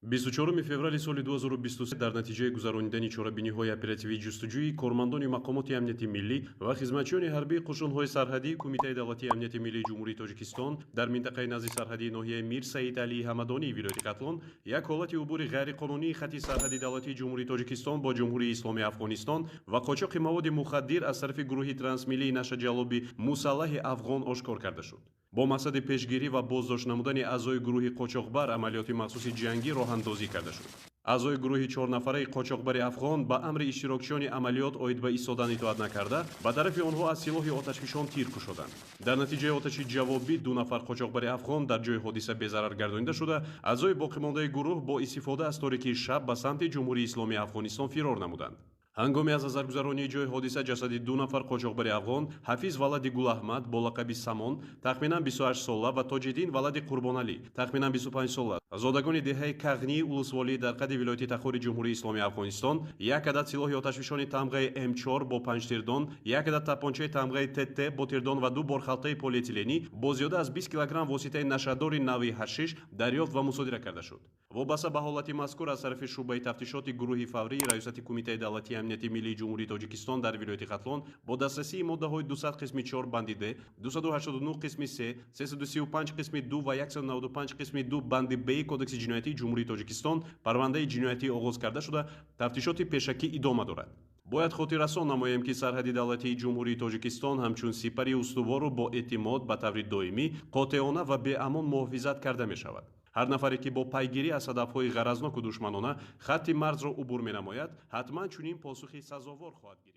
24 феврали соли 2023 дар натиҷаи гузаронидани чорабиниҳои оперативии ҷустуҷӯӣ кормандони мақомоти амнияти миллӣ ва хизматчиёни ҳарбии қушунҳои сарҳадии Кумитаи давлатии амнияти миллии Ҷумҳурии Тоҷикистон дар минтақаи назди сарҳадии ноҳияи Мир Саид Алии Ҳамадонии вилояти Хатлон як ҳолати убури ғайриқонунии хати сарҳади давлатии Ҷумҳурии Тоҷикистон бо Ҷумҳурии Исломии Афғонистон ва қочоқи маводи мухаддир аз тарафи гурӯҳи трансмиллии нашаҷаллоби мусаллаҳи афғон ошкор карда шуд. Бо мақсади пешгирӣ ва боздошт намудани аъзои гурӯҳи қочоқбар амалиёти махсуси ҷангӣ роҳандозӣ карда шуд. Аъзои гурӯҳи чорнафараи қочоқбари афғон ба амри иштирокчиёни амалиёт оид ба истодан итоат накарда, ба тарафи онҳо аз силоҳи оташфишон тир кушоданд. Дар натиҷаи оташи ҷавобӣ ду нафар қочоқбари афғон дар ҷои ҳодиса безарар гардонида шуда, аъзои боқимондаи гурӯҳ бо истифода аз торикии шаб ба самти Ҷумҳурии Исломии Афғонистон фирор намуданд. Ҳангоми аз назаргузаронии ҷои ҳодиса ҷасади ду нафар қочоқбари афғон Ҳафиз валади Гулаҳмад бо лақаби Самон, тахминан 28 сола, ва Тоҷиддин валади Қурбоналӣ, тахминан 25 сола, зодагони деҳаи Кағнии улусволии дар қади вилояти Тахори Ҷумҳурии Исломии Афғонистон, як адад силоҳи оташфишони тамғаи М4 бо панҷ тирдон, як адад тапончаи тамғаи ТТ бо тирдон ва ду борхалтаи полиэтиленӣ бо зиёда аз 20 килограмм воситаи нашадори нави ҳашиш дарёфт ва мусодира карда шуд. Вобаста ба ҳолати мазкур аз тарафи шӯъбаи тафтишоти гурӯҳи фаврии Раёсати Кумитаи давлатии амнияти миллии Ҷумҳурии Тоҷикистон дар вилояти Хатлон бо дастрасии моддаҳои 200 қисми 4 банди Д, 289 қисми 3, 335 қисми 2 ва 195 қисми 2 банди Б Кодекси ҷиноятии Ҷумҳурии Тоҷикистон парвандаи ҷиноятӣ оғоз карда шуда, тафтишоти пешакӣ идома дорад. Бояд хотиррасон намоем, ки сарҳади давлатии Ҷумҳурии Тоҷикистон ҳамчун сипари устувору бо эътимод ба таври доимӣ, қотеона ва беамон муҳофизат карда мешавад. Ҳар нафаре, ки бо пайгирӣ аз ҳадафҳои ғаразноку душманона хатти марзро убур менамояд, ҳатман чунин посухи сазовор хоҳад гирифт.